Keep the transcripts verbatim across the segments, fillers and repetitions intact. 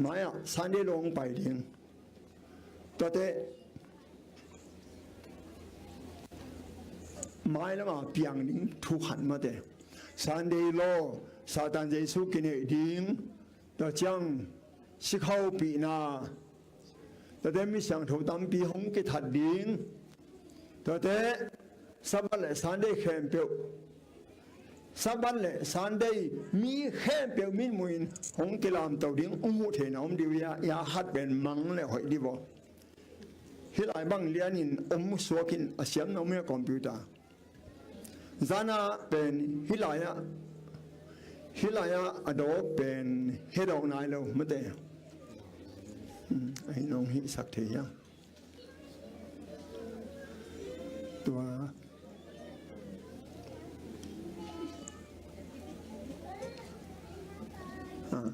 mai-ah Sunday law hong pai ding. Tuate mailama piang ding thu khat mate. Sunday law, Satan Jesu kineih ding. Tua ciang sikhaupihna, tuate mi siangtho tampi hong kithat ding. Tuate Sabbath le Sunday khempeuh, Sabbath le Sunday mi khempeuh mitmuhin hong kilamto ding, hong muh theihna om ding uh hi a, khat pen mang le hoih ding uh. Hih lai bang lianin om suakin a siam na om hi a computer. Zana pen hih lai-ah, hih lai-ah a dawk pen hedawk nai lo mate. Hmm, ahi nong hih sak thei hia? Tua. Ah.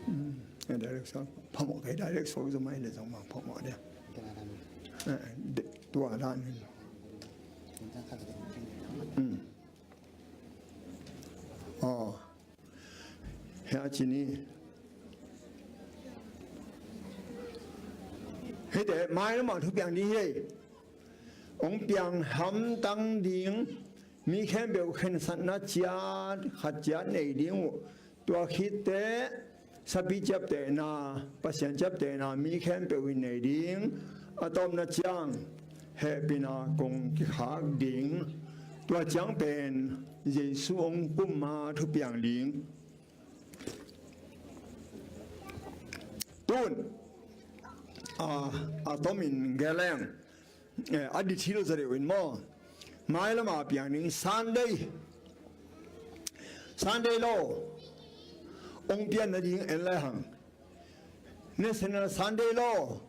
Hmm. Eh, direct suak. Phamawh kei direct suak zong mai le zong mang phamawh dia. Eh, de-, tua dan. Hmm. Oh. Hia ci ni. Hihte mailamah thupiang ding hi. Hong piang hamtang ding, mi khempeuh khensatna ciat khat ciat nei ding uh. Tua khitteh sapi ciaptehna, Pasian ciaptehna mi khempeuh in nei ding. A tawpna ciang hehpihna kong kikhak ding. Tua ciang pen Jesu hong kum ma thupiang ding. Tun a, a tomin geleng, eh, a detail zaw deuh in maw. Mailama piang ding Sunday, Sunday law hong pian nading en le hang. National Sunday law,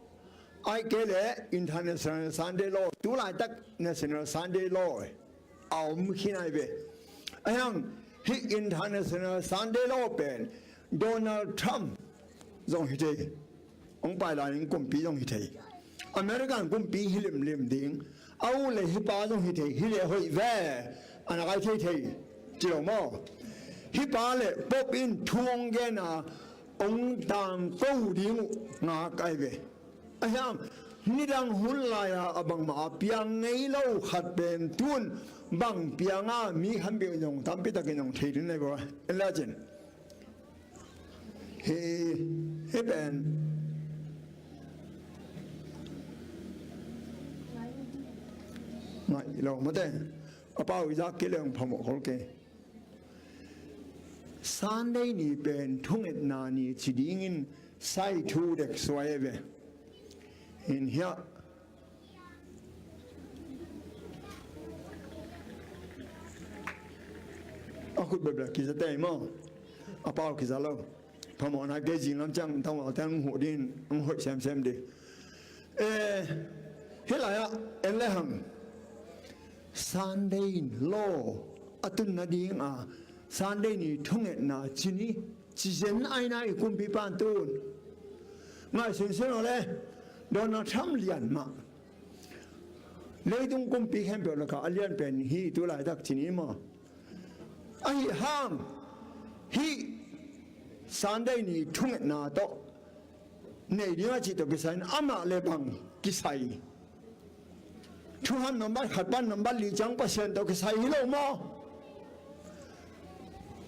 ahih kei leh International Sunday law, tu laitak National Sunday law a om khin ahi ve. Ahi hang, hih International Sunday law pen Donald Trump zong hi thei. Hong pai lai-in kumpi zong hi thei. American kumpi hi limlim ding. A u le hih pa zong hi thei, hi leh hoih ve. A na kai thei thei. Ci lo maw. Hih pa le Pope in thu hong gen a, hong tangko ding uh ngak ahi ve. Ahi hang, nidang hun lai-a a bangmah a piang ngei lo khat pen tun bang piang a mi khanpeuh zong tampi takin zong thei ding nei baw. En la cin. Hi, hi pen ngai lo mate. A pau i zak kei leng phamawh khol kei. Sunday ni pen thungetna ni ci dingin sai thu dek suai ve. Hin hiah a khut bebel kiza tei maw? A pau kiza lo. Phamawhna kei zing lam ciang tangwal teng huh din ang hoih semsem di. Eh, hih lai-ah en le hang Sunday law a tun nading a Sunday ni thungetna ci ni, ci zen aina i kumpipa in tun. Ngaihsun sin aw le, Donald Trump lian mah. Leitung kumpi khempeuh lakah a lian pen hi tu laitak ci ni maw. Ahi hang hih Sunday ni thungetna tawh nei ding a cih tawh kisai in amah le bang kisai. Thuhan nambat khat pan nambat li ciang Pasian tawh kisai hi lo maw?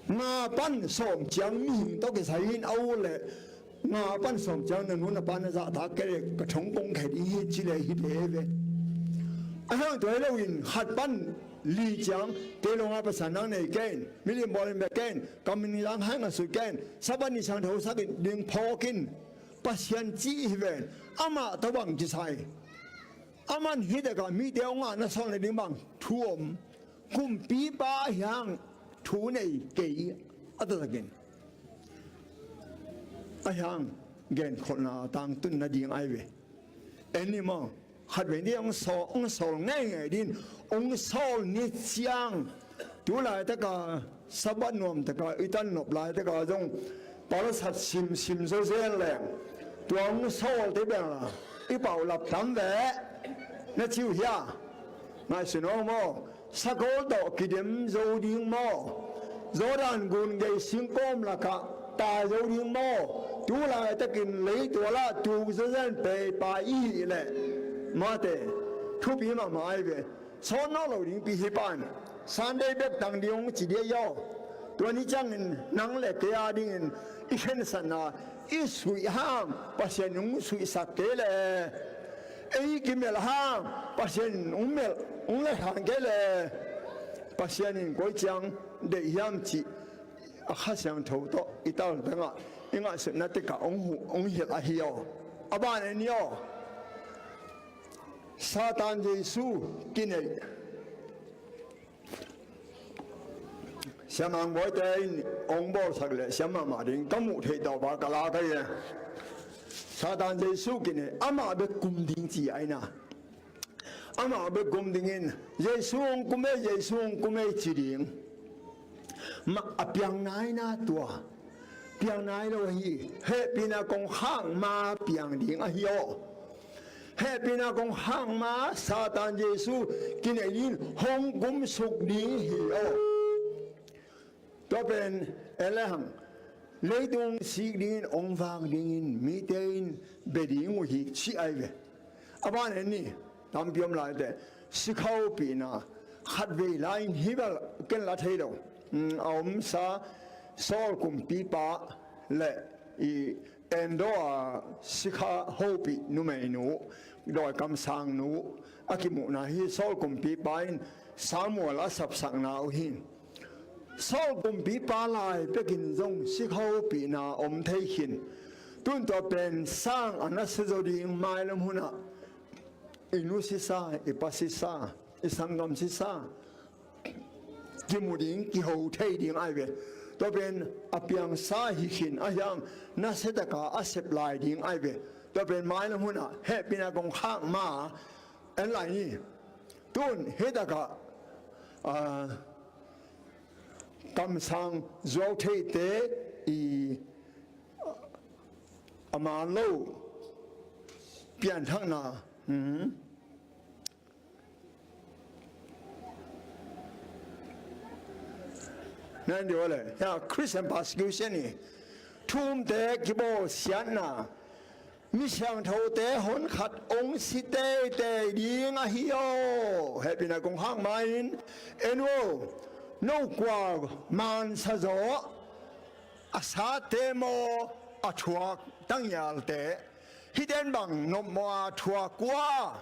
Nga pan sawm ciang mihing tawh kisai in a u le nga pan sawm ciang na nu na pa na zahtak kei le ka thong kong khe ding hi ci le hi ve ve. A hang tua hi loin khat pan li ciang kei lo nga Pasian nang nei kei in, milim bawl in bek kei in, ka min zang hai nga sui kei in, Sabbath ni siangtho sak in ding phawk in, Pasian ci hi ven, amah tawh bang kisai. Aman hih takah mite hong ngah na sawl nading bang thu om? Kumpipa hiang thu nei kei a taktakin. A hiang genkholhna tangtun nading ai ve. En ni maw? Khat vei ni hong sawl, hong sawl ngeingei din, hong sawl ni ciang. Tu laitaka Sabbath nuamtaka i tan nop laitaka zong palsat simsim zawzen leng tua hong sawlte bengla i paulap tam ve na ci uh hia? Ngaihsun aw maw? Sakol tawh kidem zo ding maw? Jordan gun gei singkawm lakah tai zo ding maw? Tu laitakin leitual ah tuk zazen peipa i hih leh mate thupi mahmah ai ve. Sawt nawn lo dingpi hi pan Sunday bek tang ding hong ci dia i aw. Tua ni ciangin nang le kei a dingin i khensatna i suih hang Pasian in hong suihsak kei le, ei kimelh hang Pasian in hong melh hong lehang kei le, Pasian in koi ciang deih hiam cih a Kha Siangtho tawh i taltangah i ngaihsutna tikah hong hilh ahi aw. A ban en ni aw. Satan Jesu kineih. Siamang bawite in hong bawlsak le siam mahmah ding ka muh theih tawh ba ka la ka hi. Satan Jesu kineih, amah bek kum ding ci aina. Amah bek kum dingin Jesu hong kum ei, Jesu hong kum ei ci ding. Mah a piang naina tua piang nai lo hi. Hehpihna kong khak ma piang ding ahi aw. Hehpihna kong khak ma Satan Jesu kineih dingin hong kumsuk ding hi aw. Tua pen en le hang leitung sik dingin hong vak dingin mite in bia ding uh hi ci ai ve. A ban en ni. Tampi om laite sikha hopihna khatvei lai-in hi bel ken la thei lo. A omsa Saul kumpipa le i Endor a sikha hopih numeinu dawi kamsangnu a kimuhna hi. Saul kumpipa in Samuel a sapsakna uh hi. Saul kumpipa lai pekin zong sikha hopihna om thei khin. Tun tua pen sang a nasia zaw ding mailam hunah i nu sisa, i pa sisa, i sanggam sisa kimu ding, kiho thei ding ai ve. Tua pen a piangsa hi khin a hiang nasia taka a sep lai ding ai ve. Tua pen mailam hunah hehpihna kong khak ma en lai ni. Tun hi takah kamsang zuau theite i a man lo pianthakna. Nan dih le ya Christian persecution i thumte kibawlsiatna. Mi siangthote honkhat hong si teitei ding ahi aw. Hehpihna kong khak ma-in en aw. No kua mansa zaw a sate maw a thuak tangialte? Hiten bang nopmaw a thuak uh a,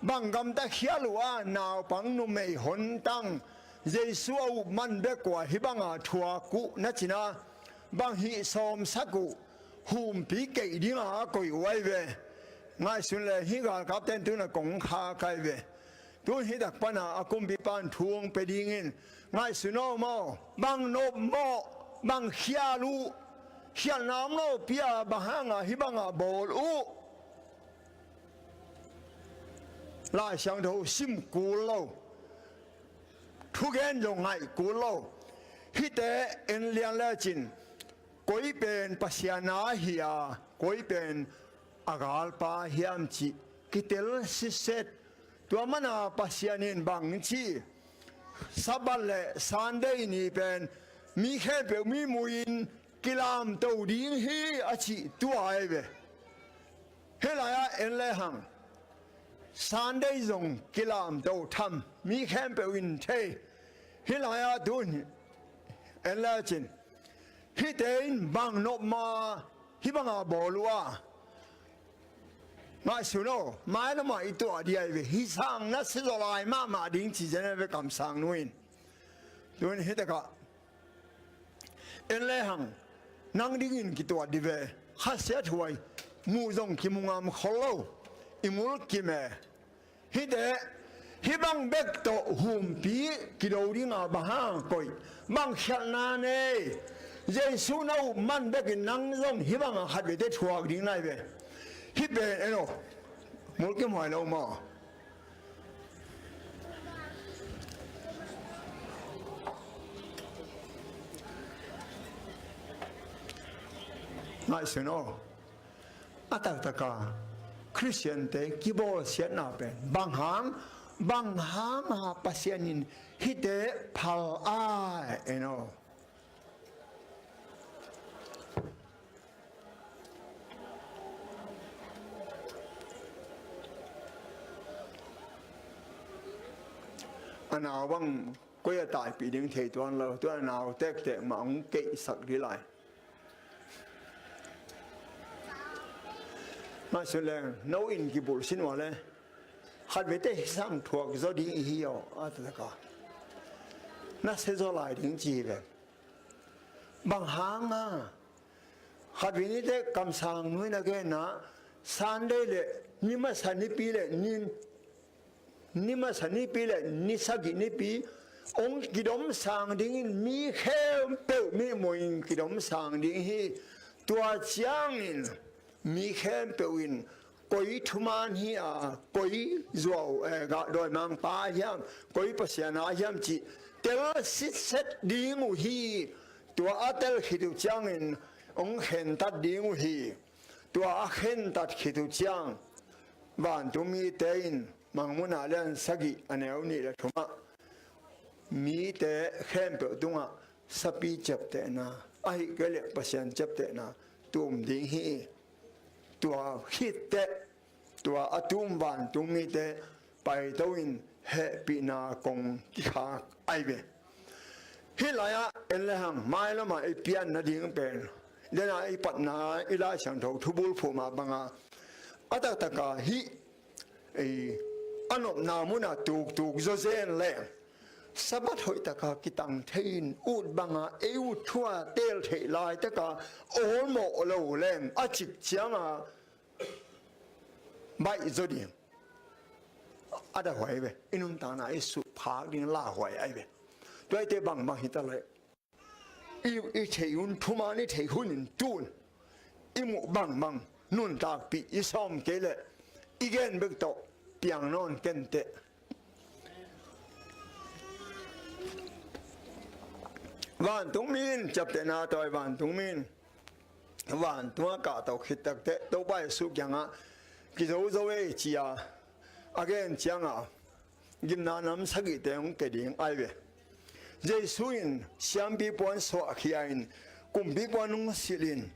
bang gamta khial uh a, naupang numei hontang Jesu a up man bek uh a hih banga thuak uh na cina bang hih sawmsak uh? Humpi keih dinga a koih uh ai ve. Ngaihsun le hih galkapten tuna kong khak ai ve. Tun hih dak pana a kumpipan thu hong pia dingin ngaihsun aw maw? Bang nop maw? Bang khial uh? Khialna om lo pi a bang hanga hih banga bawl uh? Lai Siangtho sim kul lo. Thugen zong ngaih kul lo. Hihte en lian lecin koi pen Pasian a hi a, koi pen a galpa hiam cih kitel siset. Tua mana Pasian in bang ci? Sabbath le Sunday ni pen mi khempeuh mi muin kilamto ding hi a cih tua ai ve. Hih lai-ah en lehang Sunday zong kilamto tham mi khempeuh in thei. Hih lai-ah tun en lecin hihte in bang nopma hih banga bawl uh a? Ngaihsun aw, mailamah i tuah dih ai ve. Hih sang nasia zaw lai mahmah ding ci zen ai ve kamsangnu in. Tun hih takah en lehang nang dingin kituat dih ve. Khasia thuai muh zong kimu ngam khol lo. I mulkim e. Hihte hih bang bek tawh humpi kido dinga bang hang koih? Bang khialhna nei? Jesu na up man bekin nang zong hih banga khat vete thuak ding nai ve. Hih pen en aw, mulkim huai lo maw? Ngaihsun aw. A taktaka Khristiante kibawlsiatna pen bang hang, bang hanga Pasian in hihte phal ai en aw? a nau bang koi a taipih ding thei tuan lo, tua a nau tektek mah hong keihsak dih lai. Ngaihsun leng, no in kibulh sin ua le, khat vete hi sang thuak zaw ding i hi aw, a taktak a na sia zaw lai ding ci hi ve. Bang hang a, khat vei nite kamsang nu in a genna, Sunday le ni masa nipi le ni, ni masa nipi le ni sagih nipi hong kidomsang dingin mi khempeuh mi muin kidomsang ding hi. Tua ciangin mi khempeuh in koi thuman hi a, koi zuau, eh, ga, dawimangpa hiam, koi pasian a hiam cih tel sitset ding uh hi. Tua a tel khit uh ciangin hong khentat ding uh hi. Tua a khentat khit uh ciang, vantung mite in Mangmuna lian sagih a neu nih le thumah mite khempeuh tungah sapi ciaptehna, ahih kei leh Pasian ciaptehna tum ding hi. Tua khitteh, tua a tum vantung mite paito in hehpihna kong kikhak ahi ve. Hih lai-ah en le hang, mailamah i pian nading pen, dena i patna i Lai Siangtho thubulphuh mah banga, a taktaka hih, ei, a nopna munah tuktuk zawzen leng, Sabbath hoihtaka kitang thei in, ut banga ei ut thu-a teel theih laitaka awlmawh lo leng, a cik cianga baih zaw ding. A dahuai ve, i nuntakna i suhphak ding lauhuai ahi ve. Tuaite bangbang hita leh, i, i theih hun, thuman i theih hun in tun i muh bangbang nuntakpih i sawm kei leh, i gen bek tawh piang nawn kenteh. Vantung mi in ciaptehna tawi, vantung mi in vantung a kahto khit takteh Topa Jesuh kiangah kizo zo ei ci-a a gen cianga, gimna nam sagihte hong ke ding ahi ve. Jesuh in siampi puan suahkhia in, kumpi puan hong silh in,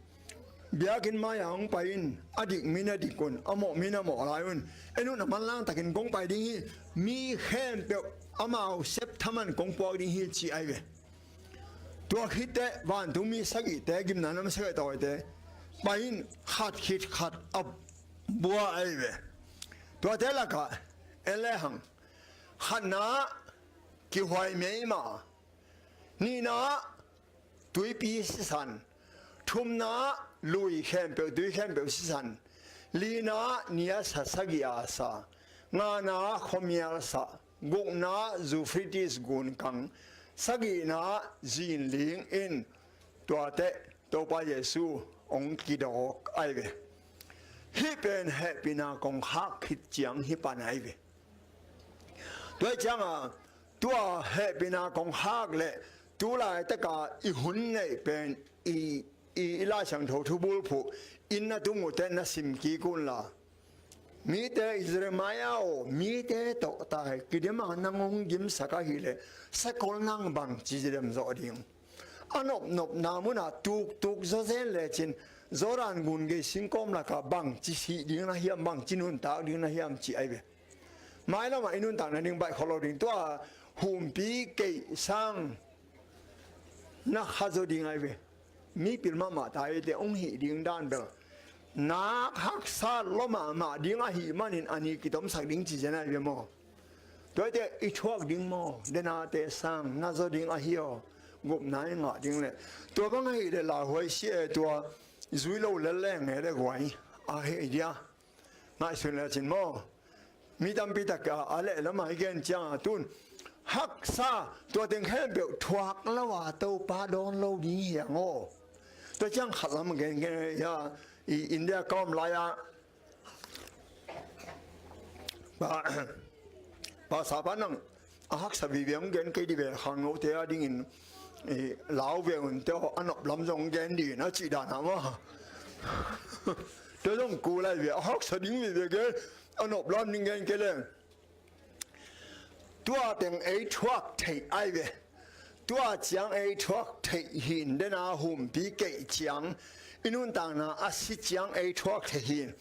biakinn mai-ah hong pai in, a dik mi na dik un, a mawh mi na mawh lai un, en un, a manlang takin kong pai ding hi, mi khempeuh amau sep thaman kong puak ding hi, ci ahi ve. Tua khitteh vantung mi sagihte, gimna nam sagih tawite pai in, khat khit khat a bua ahi ve. Tuate lakah en le hang, khatna, kihuai meima, nihna, tuipi sisan, thumna, lui khempeuh, tui khempeuh sisan, lina, ni a sa sagih a sa, ngana, khuamial sa, gukna, Euphrates gun kang, sagihna, zinling in, tuate Topa Jesuh hong kidawk ahi ve. Hih pen hehpihna kong khak khit ciang hih pan ahi ve. Tua cianga, tua hehpihna kong khak leh, tu laitaka i hun neih pen i, i, i Lai Siangtho thubulphuh in na tung uhteh na sim kik unla. Mite, Jeremiah aw, mite tawh tai, kidema nang hong gimsak ahih leh, sakol nang bangci zidem zawh ding? A nopnopna munah tuktuk zawzen lecin, Jordan gun gei singkawm lakah bangci sih ding na hiam, bangci nuntak ding na hiam, ci ahi ve. Mailamah i nuntak nading baih khol lo ding, tua humpi keih sang na kha zaw ding ahi ve. Mi pil mahmah ta eite hong hih ding dan bel nak haksa lua mahmah ding ahih manin a ni kitomsak ding ci zen ahi ve maw? Tuaite i thuak ding maw? Denate sang na zaw ding ahi aw. Gupna i ngah ding leh, tua bang ahih leh lauhuai si e, tua zui lo lel leng e le guai ahi dia. Ngaihsun lecin maw? Mi tampi tak a, a lehlamah i gen cianga tun haksa, tua teng khempeuh thuak lo a Topa dawn lo ding hi hang aw. Tua ciang khat lam gen, gen, ya, i India ka om lai-a, pa, pa sapa nang a haksa vive hong gen kei dih ve, khangnote a dingin, eh, lau ve un teh, a nop lam zong gen dih in a cih dan a maw? Tua zong kul lai ve, a haksa ding vive gen, a nop lam ding gen kei leng. Tua teng ei thuak theih ahi ve. Tua ciang ei thuak theih hin, dena humpi keih ciang, i nuntakna a si ciang ei thuak theih hin.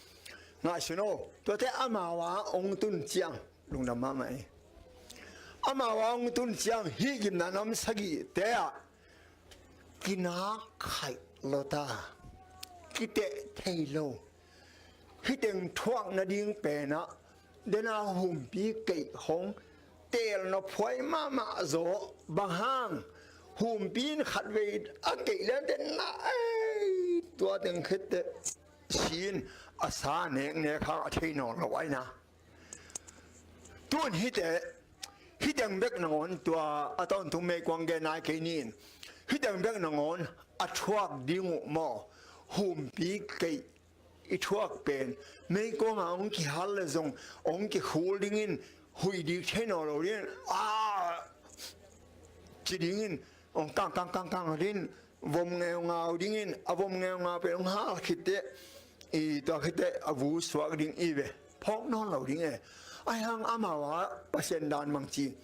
Ngaihsun aw, tuate amau a hong tun ciang lungdam mahmah hi. Amau a hong tun ciang hih gimna nam sagihte ah kinak khaih lo ta, kiteh thei lo. Hih teng thuak nading pen ah dena humpi keih hong teel nophuai mahmah zaw. Bang hang? Humpi in khatvei a keih liante na, ei, tua teng khitteh si-in a sa neknek hang a thei nawn lo ahi na. Tun hihte, hih teng bek nangawn, tua a tawntung meikuang gen nai kei ni in, hih teng bek nangawn a thuak ding uh maw? Humpi keih i thuak pen meikuang ah hong kihal le zong hong kikhul dingin, huih dik thei nawn lo dingin, a ci dingin, hong kang kang kang kang dingin, vom ngeungau dingin, a vom ngeungau pen hong hal khitteh, i tua khitteh a vu suak ding i ve. Phawk nawn lo ding e. Ahi hang amau a Pasian dan bangci,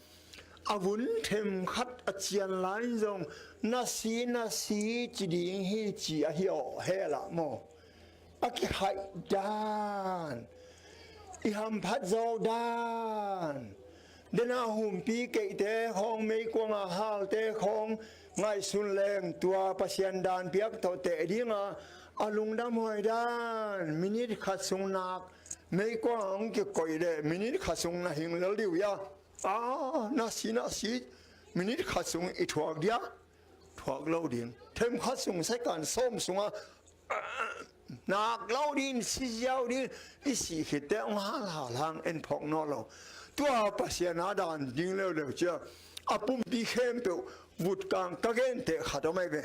a vun themkhat a cian lai in zong na si, na si ci ding hi ci ahi aw, hell ah maw? A kikhaih dan, i hamphat zo dan, dena humpi keihte khawng, meikuang a halte khawng ngaihsun leng tua Pasian dan piak tawh teh dinga a lungdam huai dan, minit khat sung nak meikuang a hong kikoih leh minit khat sung na hing lel dih uh ia. A, na si, na si, minit khat sung i thuak dia? Thuak lo ding. Themkhat sung, second sawm sunga nak lo dingin, si ziau dingin, i sih khitteh hong halhal hang, en phawk nawn lo. Tua Pasian a dan ding leuleu cia a pumpi khempeuh vut kang ka genteh khat om ahi ve.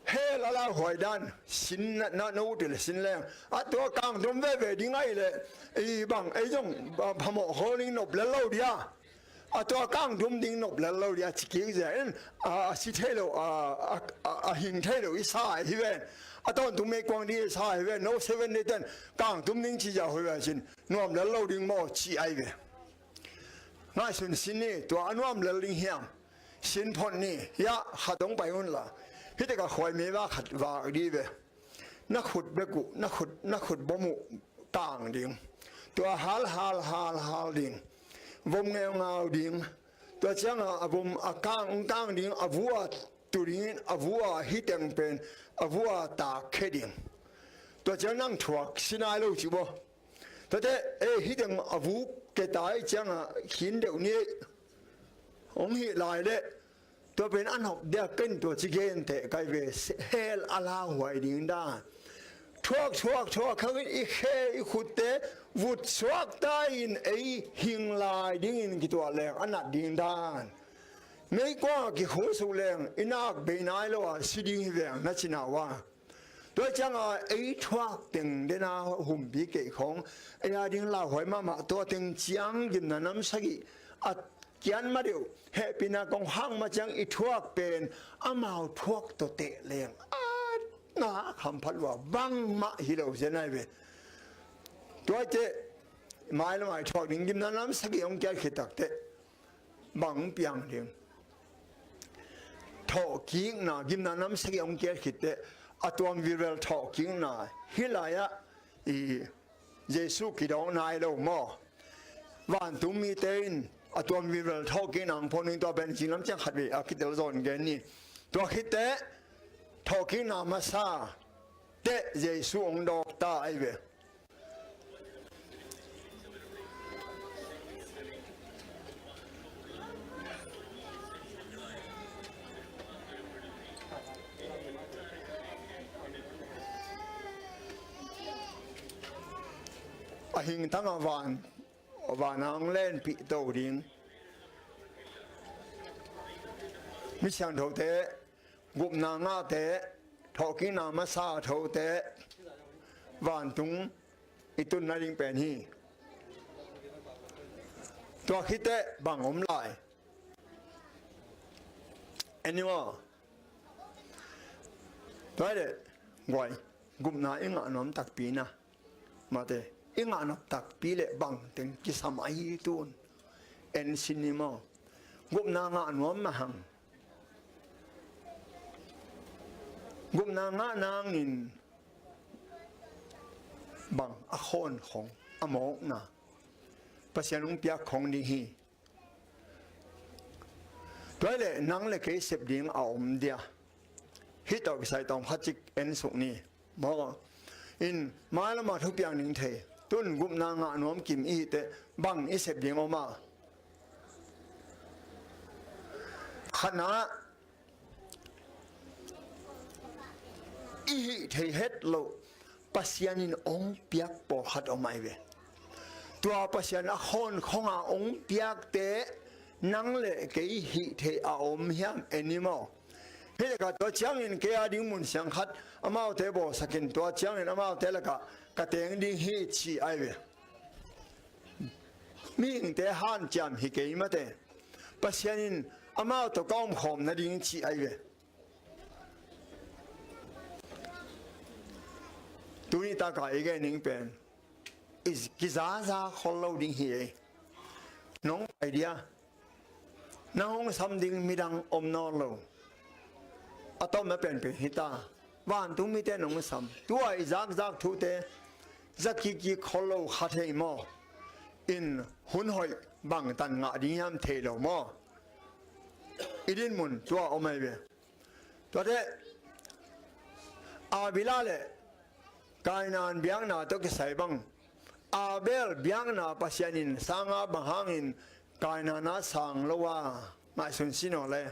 Hell a lauhuai dan, sin na, na, na ut le sin leng a tua kangtum veve ding ahi leh, i bang, ei zong, a, phamawh khol ding nop lel lo dia. A tua kangtum ding nop lel lo dia ci kik zia in, a, a si thei lo, a, a, a, a hing thei lo i sa hi ven. A tawntung meikuang ding i sa hi ven. No Seventh Day ten kangtum ding ci zia hui ve cin, nuam lel lo ding maw ci ahi ve. Ngaihsun sin ni, tua a nuam lel ding hiam? Sin phot ni, ia, khat hong pai un la. Hih tek a khuai meva khat vak dih ve. Na khut bek uh, na khut, na khut bom uh kang ding. Tua hal, hal, hal, hal ding. Vom ngeungau ding. Tua cianga a vom a kang, kang ding, a vu a tu dingin, a vu a hih teng pen a vu a tak khe ding. Tua ciang nang thuak si nai lo ci baw. Tuate, eh, hih teng a vu ke tai cianga khin deuh ni. Hong hih lai leh tua pen a nop dia, ken tua ci genteh kai ve. Hell a lauhuai ding dan. Thuak, thuak, thuak hangin i khe i khutte vut suak ta in ei hing lai dingin kituah leng a nat ding dan. Meikuang a kikhul suk leng i nak bei nai lo a si ding hi veng na ci na uh a. Tua cianga ei thuak teng dena humpi keih khawng ei a ding lauhuai mahmah, tua teng ciang gimna nam sagih a kian ma deuh, hehpihna kong hang ma ciang i thuak pen amau thuak tawh teh leng a na hamphat lua bangmah hi lo zen ahi ve. Tuaite mailam a i thuak ding gimna nam sagih hong kiat khit takteh bang piang ding? Thawhkikna, gimna nam sagih hong kiat khitteh a tuam vilvel thawhkikna. Hih lai-ah i Jesu kidawk nai lo maw? Vantung mite in a tuam vilvel thawhkikna hong phawk ning, tua pen cinglam ciang khatvei a kitel zawn gen ni. Tua khitteh thawhkikna masa teh Jesu hong dawk ta ahi ve. A hingtang a van, van a hong lenpih to ding. Mi siangthote, gupna ngahte, thawhkikna masa thote, vantung i tun nading pen hi. Tua khitteh bang om lai? Anymore. Tua hi leh guai, gupna i ngah nuam takpi na. Mate, i ngah nop takpi leh bang teng kisam ahi tun. En sin ni maw? Gupna ngah nuam mah hang. Gupna ngah nangin bang a khawn khong, a mawkna Pasian hong piak khong ding hi. Tua hi leh nang le kei sep ding a om dia. Hih tawh kisai tawm khat cik en suk ni. Maw, in mailam ah thupiang ding thei, tun gupna ngah nuam kim i hih teh bang i sep ding om a? Khatna, i hih thei het loh Pasian in ong piak pawlkhat om ahi ve. Tua Pasian a khawn khong a ong piakte nang le kei hih thei a om hiam, en ni maw? Hih lakah tua ciangin kei a ding mun siang khat amaute bawlsakin, tua ciangin amaute lakah ka teng ding hi ci ahi ve. Mihingte hanciam hi kei mate. Pasian in amau tawh ka omkhawm nading ci ahi ve. Tuni taka i gen ding pen i kizaza khol lo ding hi ei. Nong pai dia, nang hong sam ding midang om nawn lo. A tawpna penpen hi ta. Vantung mite nong sam. Tua i zakzak thute za kikik khol lo kha thei maw? In hun hoih bangtan ngah ding hiam thei lo maw? I dinmun tua om ahi ve. Tuate, Abila le Kainan biakna tawh kisai bang, Abel biakna Pasian in sang a, bang hangin Kainan a sang lo a? Ngaihsun sin aw le.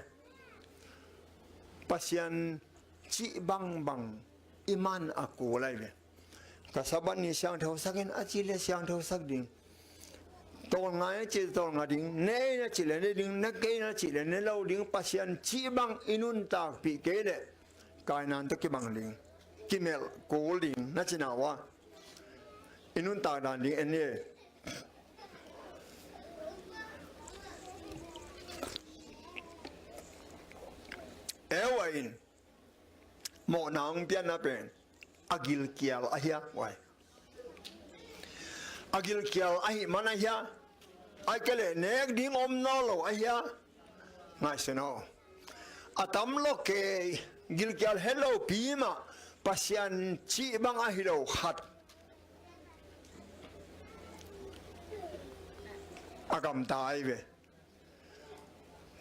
Pasian cih bangbang i man a kul ahi ve. Ka Sabbath ni siangthosak in a cih leh siangthosak ding. Tawlnga in a cih leh tawlnga ding. Ne in a cih leh ne ding. Ne kei in a cih leh ne lo ding. Pasian cih bang i nuntakpih kei leh Kainan tawh kibang ding. Kimelh kul ding na cina uh a, i nuntak dan ding en ni. Eva in mawhna hong pianna pen a gilkial ahia? Uai. A gilkial ahih man ahia? Ahih kei leh nek ding om nawn lo ahia? Ngaihsun aw. A tam lo kei, gilkial het lopi mah, Pasian cih bang ahi lo khat a gamta ahi ve.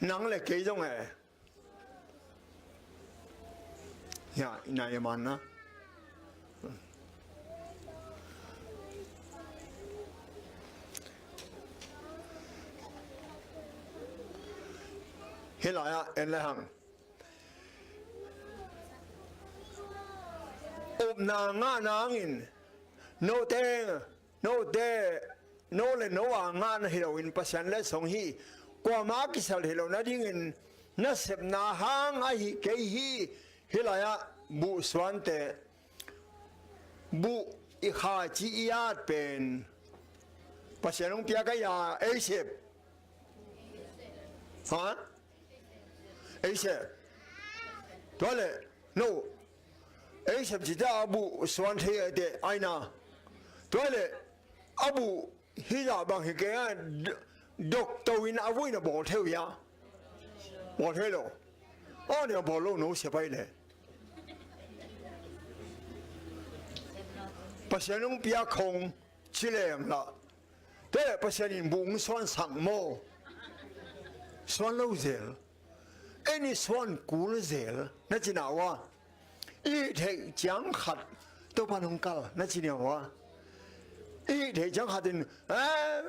Nang le kei zong e. Ya, i nai a man na. Hih lai-ah en le hang. Upna ngahna hangin note, note, no le no a ngahna hi loin Pasian letsong hi. Kuamah a kisal hi lo nadingin nasepna hang ahi kei hi. Hih lai-ah buh suante, buh i khaici i at pen Pasian hong piak ahi a, ei sep? Ha? Ei sep. Tua leh no, ei sep cite a buh suan thei a teh aina. Tua leh a buh hih zah bang hi kei a, d-, doctor in a vuina bawl thei uh hia? Bawl thei lo. Aw, nia bawl lo, no sep ahi leh. Pasian hong piak khong ci leng lah. Tua leh Pasian in buh hong suansak maw? Suan lo zel. En i suan kul zel na cina uh a. I hih theih ciang khat Topa nong kal na cina uh a. I hih theih ciang khat in, eh,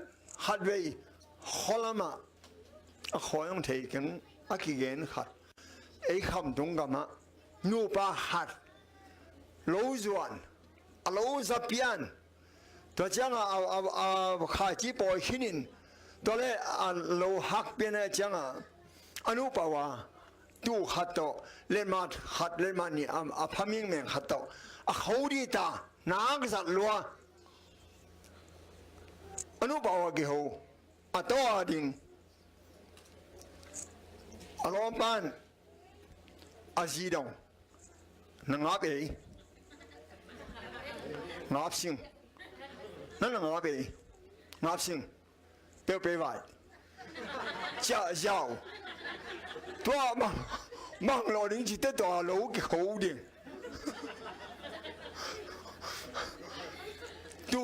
khatvei khualamah a khawi hong thei keng a kigen khat. Ei Khamtung gamah nupa khat lo zuan, a lo za pian. Tua ciangah a, a, a khaici pawi khinin, tua le a lo hak pian a ciangah a nupa uh a, tu khat tawh letmat khat, letmat nih a, a pha mingmeng khat tawh a kho dih ta, nak zat lua. A nupa uh a kiho, a tawh a ding. A lawmpan a zi dong. Na ngap ei. Ngap sing. Na na ngap ei. Ngap sing. Peu peu vai. Cia ziau. Tua mang, mang lo ding cite tua lo kikho ding. Tu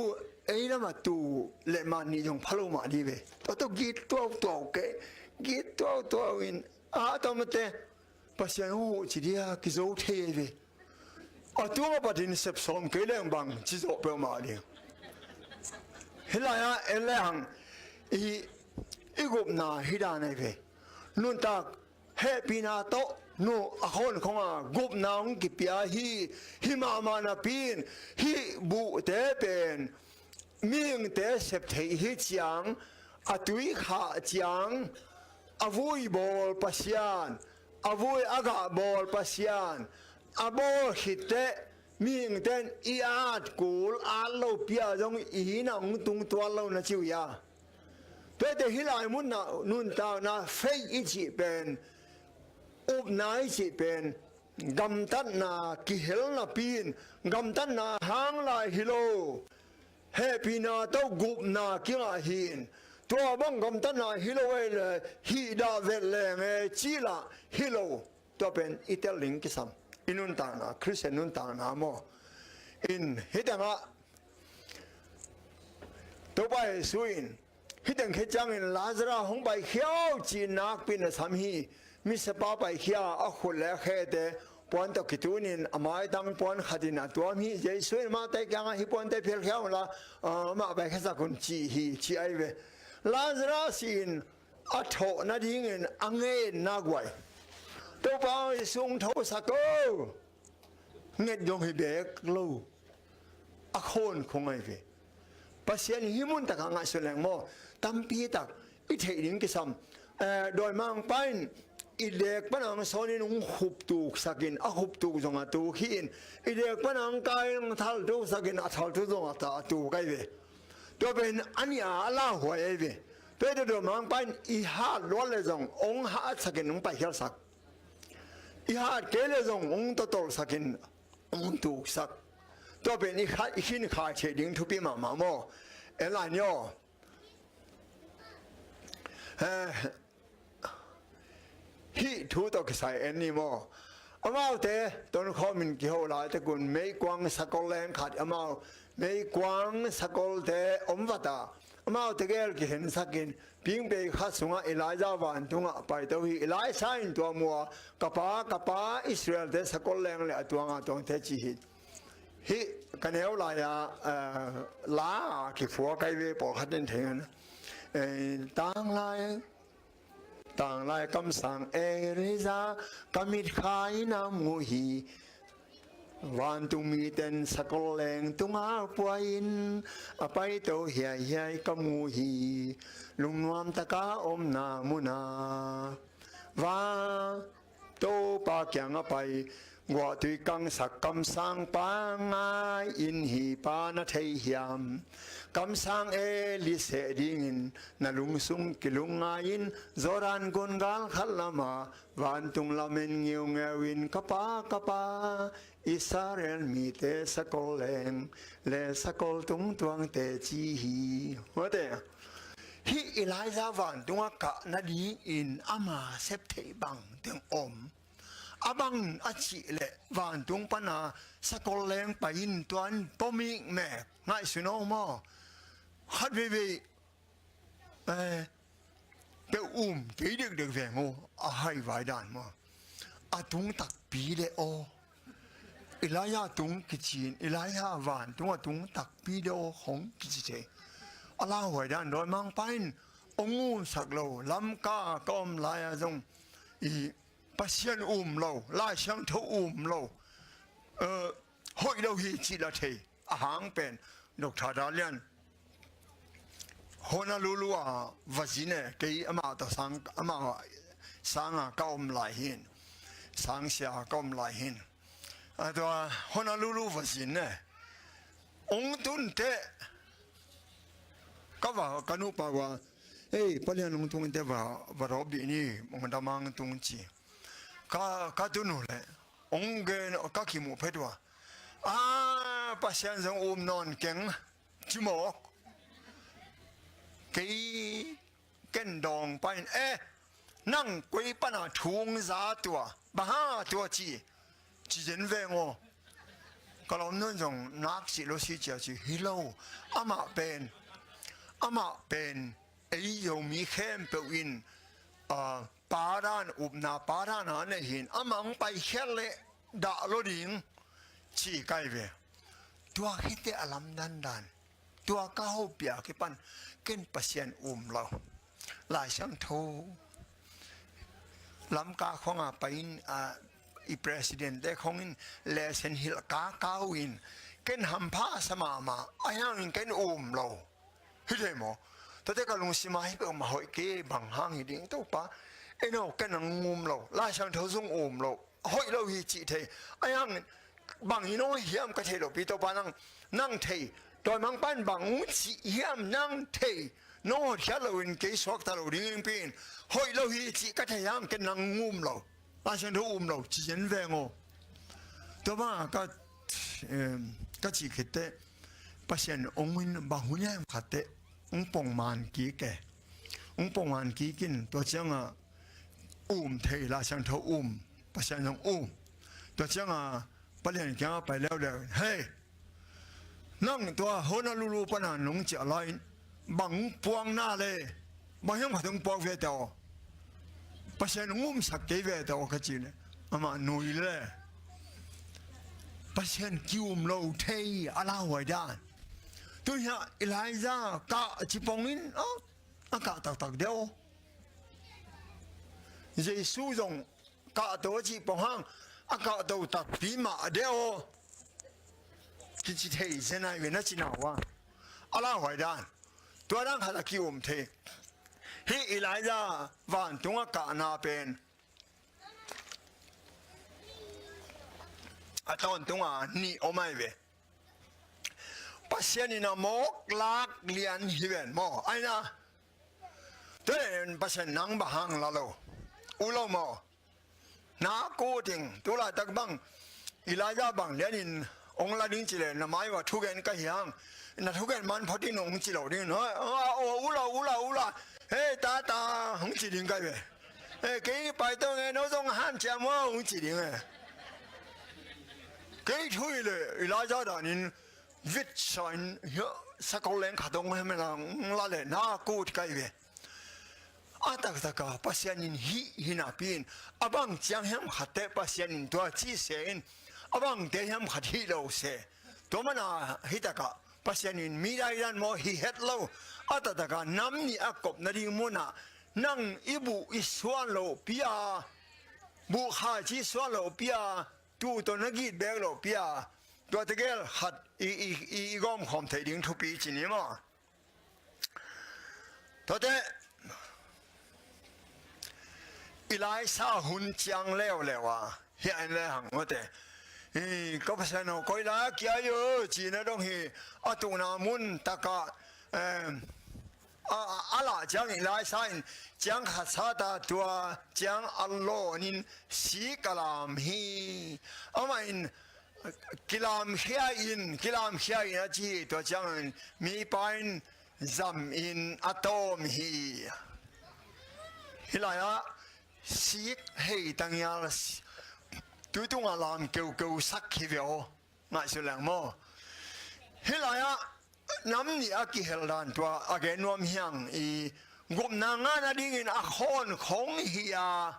ei lama tu letmat nih zong pha lo mah dih ve. Tua tu git tuau tuau ke. Git tuau tuau in a, a tamte Pasian hong huh ci dia kizo thei ahi ve. A tungah patin sep sawm kei leng bang ci zawh peuhmah ding. Hih lai-ah en le hang i, i gupna hih dan ahi ve. Nuntak hehpihna tawh nu a khawnkhong a gupna hong kipia hi. Hih mahmah napi-in hih buhte pen mihingte sep theih hi ciang, a tui khah ciang, a vui bawl Pasian, a vui a gah bawl Pasian, a bawl khit teh mihingte in i at kul at lopi-a zong i inn ah hong tung tuan lo na ci uh hia? Tuate hih lai munah nuntakna faith i cih pen, upna i cih pen, gamtatna kihel napi-in gamtatna hang lai hi lo. Hehpihna tawh gupna kingah hi-in, tua bang gamtatna hi lo ei le hih dah vet leng e cih lah hi lo. Tua pen i tel ding kisam. I nuntakna, Khristian nuntakna maw? In hih tengah Topa Jesu in hih teng khit ciangin Lazarus hong paikhia o cih nakpi-in a sam hi. Misiapa paikhia a khut le a khete puan tawh kitunin a maitang puan khatin a tuam hi. Jesu in amahte kiangah hih puante phialkhia unla, ah, amah paikhiasak un ci hi, ci ahi ve. Lazarus in a thawh nadingin a ngetna guai Topa Jesu hong thosak o. Nget dong hi bek lo. A khawnkhong ahi ve. Pasian hih muntakah ngaihsun leng maw, tampi tak i theih ding kisam. Eh, dawimangpa in i dek pana hong sawnin hong khuptuksakin, a khuptuk zong a tuk hi-in, i dek pana hong kai hong thaltuksakin, a thaltuk zong a ta a tuk ahi ve. Tua pen a nih a lauhuai ahi ve. Tua hi teh dawimangpa in i hat luat le zong hong hatsakin hong paikhialsak. I hat kei le zong hong totolhsakin hong tuksak. Tua pen i kha, i khin kha thei ding thupi mahmah maw? En lai ni aw. Eh, hih thu tawh kisai en ni maw? Amaute tonkhawmin kiho laitakun meikuang sakol leng khat, amau meikuang sakolte om vata, amaute gel kihensakin, pingpei khat sungah Elijah vantungah paito hi. Elisha in tua mu a, "Ka pa, ka pa, Israelte sakol leng le a tuanga tuangte," ci hi. Hih ka neu lai-a, eh, la a kiphuak ahi ve, pawlkhat in thei ngan. Eh, tanglai, tanglai kamsang Elijah ka mitkha in a mu hi. Vantung miten sakol leng tunga pua-in a paito hiaihiai ka mu hi. Lungnuam taka omna muna va Topa kiangah pai, guahtui kangsak kamsang pangai in hi pa na thei hiam? Kamsang Eli seh dingin na lungsung kilungngai-in Jordan gun galkhat lamah vantung lamen ngeungeu in, "Ka pa, ka pa, Israel mite sakol leng le sakol tungtuangte," ci hi. Mate, hih Elijah vantungah kah nadingin ama sep theih bang teng om. A bang a cih leh vantung pana sakol leng pai-in tuan pawmikmek ngaihsun aw maw? Khat veivei, eh, peuh um kei dekdek veng aw, a haivai dan maw? A tung takpi de aw. Elijah tung kici-in, Elijah vantung a tung takpi de aw hong kici thei. A lauhuai dan dawimangpa in hong umsak lo, Lamka ka om lai-a zong i Pasian um lo, Lai Siangtho um lo, eh, hoih lo hi cih la thei. A hang pen Doctor Dalian, Honolulu a va zin e, kei amah tawh sang, amah sanga ka om lai hin, sangsia ka om lai hin. A tua Honolulu va zin e. Hong tun teh ka va, ka nupa va, "Ei, Pa Lian hong tung in teh va, va rawp dih ni, hong damang tung," ci. Ka, ka tun uh leh hong gen, ka kimuh phet uh a, "Ah, Pasian zong um nawn keng," ci mawk. Kei, ken dawng pa in, "Eh, nang koi pana thu hong za tua, bang hang a tua ci?" ci zen veng aw. Ka lawm nun zong nak cih lo si cia ci hi lo. Amah pen, amah pen ei Zomi khempeuh in, ah, pa dan, upna pa dan a nei hi in, amah hong paikhiat leh dah lo ding ci ka hi ve. Tua khit teh a lamdang dan, tua ka hopih a kipan ken Pasian um lo. Lai Siangtho lamka khawng a pai in, a, i president te khawng in lesson hilh kaka uh in, ken hampha sa mahmah, ahi hangin ken um lo. Hi thei maw? Tua teh ka lungsim ah hih peuhmah hoih kei, bang hang hi ding Topa, en aw, ken nang um lo, Lai Siangtho zong um lo, hoih lo hi cih thei. Ahi hangin bang hi nawn hiam ka theih lopi, Topa nang, nang thei. Tawimangpa in bang hong cih hiam nang thei. Nong hotkhiat loin kei suakta lo ding ing pi in, hoih lo hi cih ka thei hang ken nang um lo, Lai Siangtho um lo, ci zen veng aw. Tua bangah ka, em, ka cih khit teh Pasian hong in bang hun hiam khat teh hong pongman kik e. Hong pongman kik in, tua ciangah um thei, Lai Siangtho um, Pasian zong um. Tua ciangah Pa Lian kiangah pai leuleu in, "Hei, nang tua hona lulu pana nong ciah lai in bang puakna le, bang hiam khat hong puak ve teh aw. Pasian hong umsak kei ve teh aw," ka cih leh amah nui le. Pasian ki-um lo thei a lauhuai dan. Tu hiah Elijah kah ci pong in, a, a kah taktak deuh. Jesu zong kahto a cih pong hang a kahto takpi mah deuh. Kici thei zen ai ve na cina uh a. A lauhuai dan. Tua dan khat a ki-um thei. Hih Elijah vantung a kahna pen a tawntung a nih om ai ve. Pasian in a mawk lak lian hi ven maw? Ai na. Tua leh Pasian nang bang hang la lo. U lo maw? Na kut ing, tu laitak bang Elijah bang lianin hong la ding ci leh na mai uah thugen ka hi hang. Na thugen man phot in hong ci lo ding. Hoi, aw, aw, u lo, u lo, u lo. Hei, ta, ta, hong ci ding ka hi ve. Hei, kei pai to nge, no zong hanciam aw, hong ci ding e. Kei thu hi leh Elijah danin vit sa in, hiah sakol leng khat hong hem in hong la leh na kut ka hi ve. A taktak a Pasian in hih hi napi in, a bang ciang hiam khat teh Pasian in tua cih se in, a bangte hiam khat hih lo se. Tua mana hih takah Pasian in mi daidan maw hi het lo. A taktak a nam nih a kop nading munah nang i buh i suan loh pi a, buh khaici suan loh pi a, tuh tawh na git beek loh pi a, tua tegel khat i, i, i, i gawmkhawm theih ding thupi ci ni maw? Tuate Elijah hun ciang leuleu a, hiah en le hang mawte. Ka Pasian aw, koi lai a kia aw, ci-in a dong hi. A tuhna mun takah, em, a, a lah ciang Elijah in ciang khat sat a, tua ciang a lawnin sik a lam hi. Amah in kilamkhia in, kilamkhia in a ci hi. Tua ciangin mipa in zamin a tawm hi. Hih lai-ah sik hei tangial, tui tungah lam keukeu sak hi ve aw. Ngaihsun leng maw? Hih lai-ah nam nih a kihel dan tua a gen nuam hi hang. I gupna ngah nadingin a khawn khong hi a,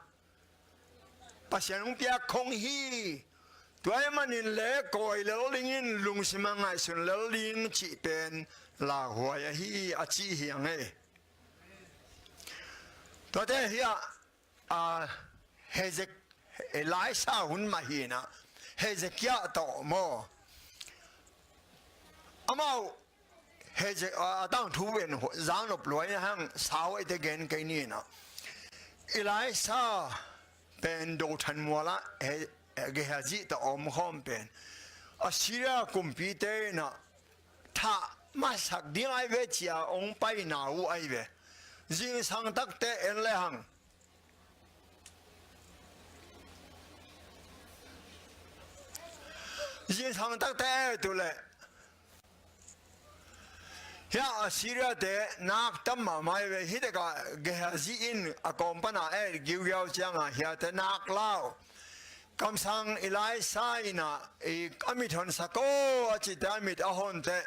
Pasian hong piak khong hi. Tua ahih manin le kawi lel dingin lungsim a ngaihsun lel ding cih pen lauhuai ahi a ci hi hang e. Tuate hiah, a, Hezek-, Elisha hun mah hi na, Hezekiah tawh maw? Amau Heze-, a, a tangthu pen zang nop luai na hang, sau eite gen kei ni na. Elisha pen Dothan mualah He-, Gehazi tawh a om khawm pen Assyria kumpite in a thah masak ding ai ve cia hong paina uh ai ve. Zingsang takte en le hang. Zingsang takte et uh leh, hiah Assyria-te nak tam mahmah ai ve. Hih takah Gehazi in a kawm pana et giugiau ciangah hiate nak lau. Kamsang Elisha in a, i, a mit honsak aw a cihte a mit a hon teh.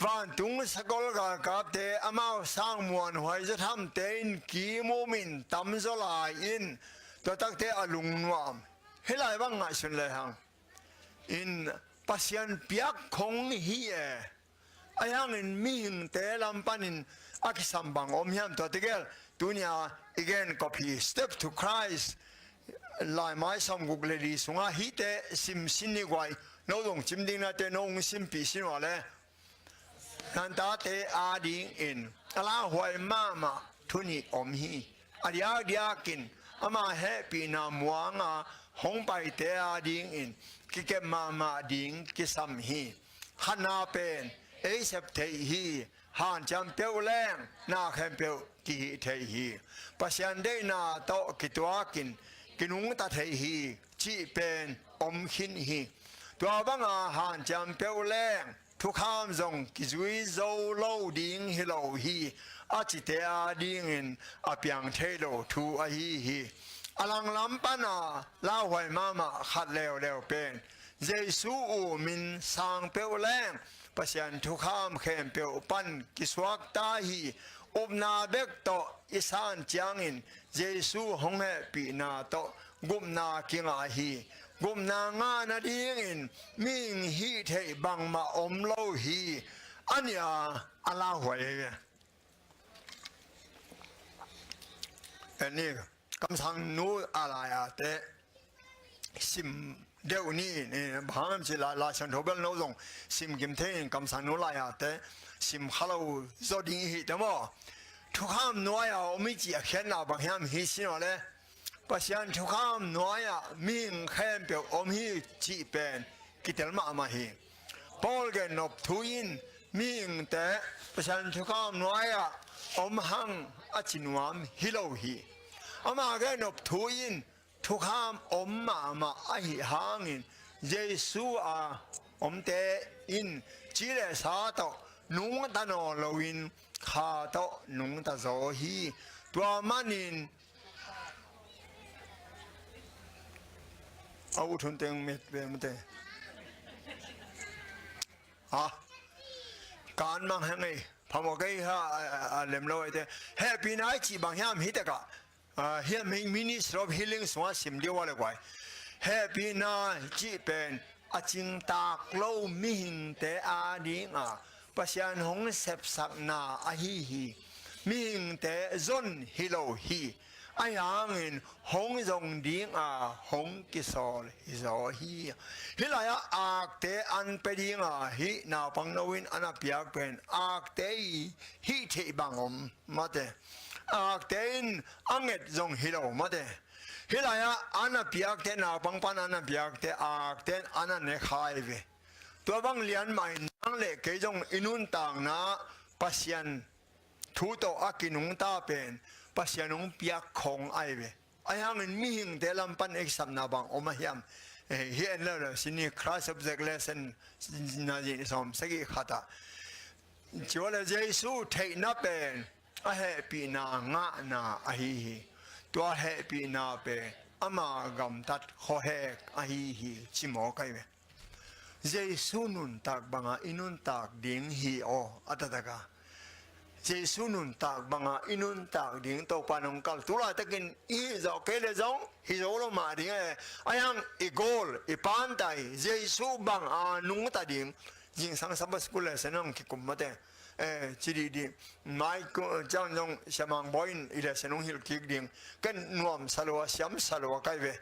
Vantung sakol galkapte amau sang muanhuai zaw thamte in kimumin tamzaw lai in, tua takte a lungnuam. Hih lai bang ngaihsun lehang in Pasian piak khong hi e. Ahi hangin mihingte lam panin a kisam bang om hiam, tua tegel tunia i gen kop hi. Step to Christ, laimai sawmguk le li sungah hihte sim sin ni guai. No zong cim ding nate no hong simpih sin ua le. Nangtate adingin a lauhuai mahmah thu nih om hi. A diakdiakin ama hehpihna muanga hong paite adingin kikep mahmah ding kisam hi. Khatna pen ei sep theih hi. Hanciam peuh leng na khempeuh kihih theih hi. Pasian deihna tawh kituakin kinungta theih hi cih pen om khin hi. Tua banga hanciam peuh leng thukham zong kizui zo lo ding hi lo hi, a cite adingin a piang thei lo thu ahi hi. A langlam pana lauhuai mahmah khat leuleu pen Jesu u min sang peuh leng Pasian thukham khempeuh pan kisuakta hi. Upna bek tawh i san ciangin Jesu hong hehpihna tawh gupna kingah hi. Gupna ngah nadingin mihing hih theih bangmah om lo hi. A nih a, a lauhuai hi ve. Eni, kamsangnu a lai-a te sim deuh ni, eh, bang hang hiam cih leh Lai Siangtho bel no zong sim kim thei in, kamsangnu lai-a te sim kha lo zaw ding i hih te maw? Thukham nuai-a om i cih a khiatna bang hiam hi cih leh, Pasian thukham nuai-ah mihing khempeuh om hi cih pen kitel mahmah hi. Paul gennop thu in mihingte Pasian thukham nuai-ah om hang a ci nuam hi lo hi. Ama gennop thu in thukham om mahmah ahih hangin Jesu a omte in ci le sa tawh nungta nawn loin kha tawh nungta zaw hi. Tua manin a ut hun teng met ve mate. Ha? Kan mang hang ei. Phamawh kei ha, a, a, a lem lo ei te. Hehpihna i cih bang hiam hi tekah. A, hiam hi Ministry of Healing sungah sim dih uh a le guai. Hehpihna cih pen a cingtak lo mihingte adinga Pasian hong sepsakna ahi hi. Mihingte zon hi lo hi. Ahi hangin hong zong dinga hong kisawl hi zaw hi. Hih lai-ah akte an pia dinga hih naupang no in an a piak pen akte i hih theih bang om mate. Akte in a nget zong hi lo mate. Hih lai-ah an a piakte, naupang pan an a piakte akte in an a ne kha hi ve. Tua bang lian mah in nang le kei zong i nuntakna Pasian thu tawh a kinungta pen Pasian hong piak khong ahi ve. Ahi hangin mihingte lam pan ei kisapna bang om a hiam? Eh, hi en leuleu sin ni, Christ Object Lesson na zin sawm sagih khatah. Ci uh a le Jesu theihna pen a hehpihna ngahna ahi hi. Tua hehpihna pen ama gamtat khuahek ahi hi, ci mawk ahi ve. Jesu nuntak banga i nuntak ding hi aw, a taktak a. Jesu nuntak banga i nuntak ding Topa nong kal. Tu laitakin i hih zawh kei le zong hi zo lo mah ding e. Ahi hang i goal, i pantai Jesu banga nungta ding. Zingsang Sabbath School lesson hong kikum mate. Eh, ci dihdih. Mai ciang zong Siamang Bawi in i lesson hong hilh kik ding. Ken nuamsa lo a, siamsa lo a ka hi ve.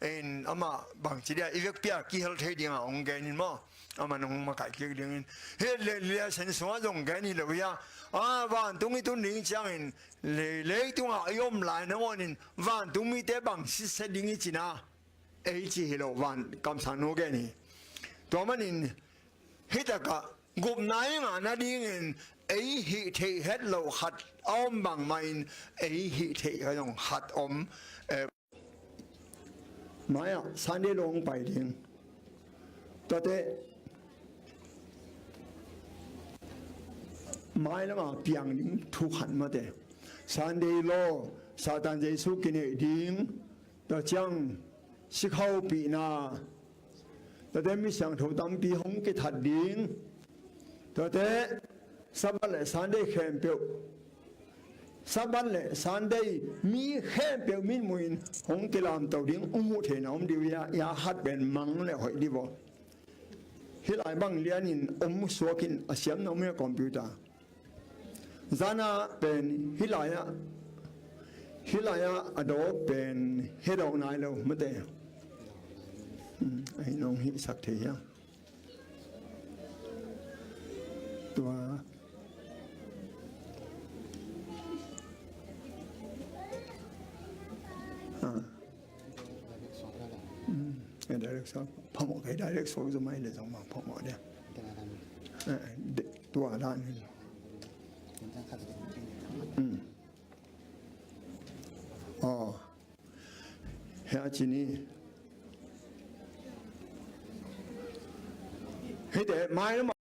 In amah bangci dia i vekpi a kihel thei dinga hong gen in maw? Amah nong makaih kik dingin. Hih le, lesson sungah zong gen hi lo hi a. A, vantung i tun ding ciangin lei, leitungah i om lai nangawnin vantung mite bang sitset ding i cina. Ei ci hi lo, van kamsangnu gen hi. Tua manin hih takah gupna i ngah nadingin ei hih theih het loh khat a om bangmahin ei hih theih ka zong khat om. Eh, mai-ah Sunday law hong pai ding. Tuate mailamah piang ding thu khat mate. Sunday law, Satan Jesu kineih ding. Tua ciang sikhaupihna, tuate mi siangtho tampi hong kithat ding. Tuate Sabbath le Sunday khempeuh, Sabbath le Sunday mi khempeuh mitmuhin hong kilamto ding hong muh theihna om ding uh a, a hat pen mang le hoih ding uh. Hih lai bang lianin om suakin a siam na om hi a computer. Zana pen hih lai-ah, hih lai-ah a dawk pen hedawk nai lo mate. Hmm, ahi nong hih sak thei hiam? Tua. Ah. Hmm. Eh, direct suak. Phamawh kei direct suak zong mai le zong ma phamawh dia. Eh, de, tua dan ni. Hmm. Oh. Hea ci ni. Hei te mai lo ma.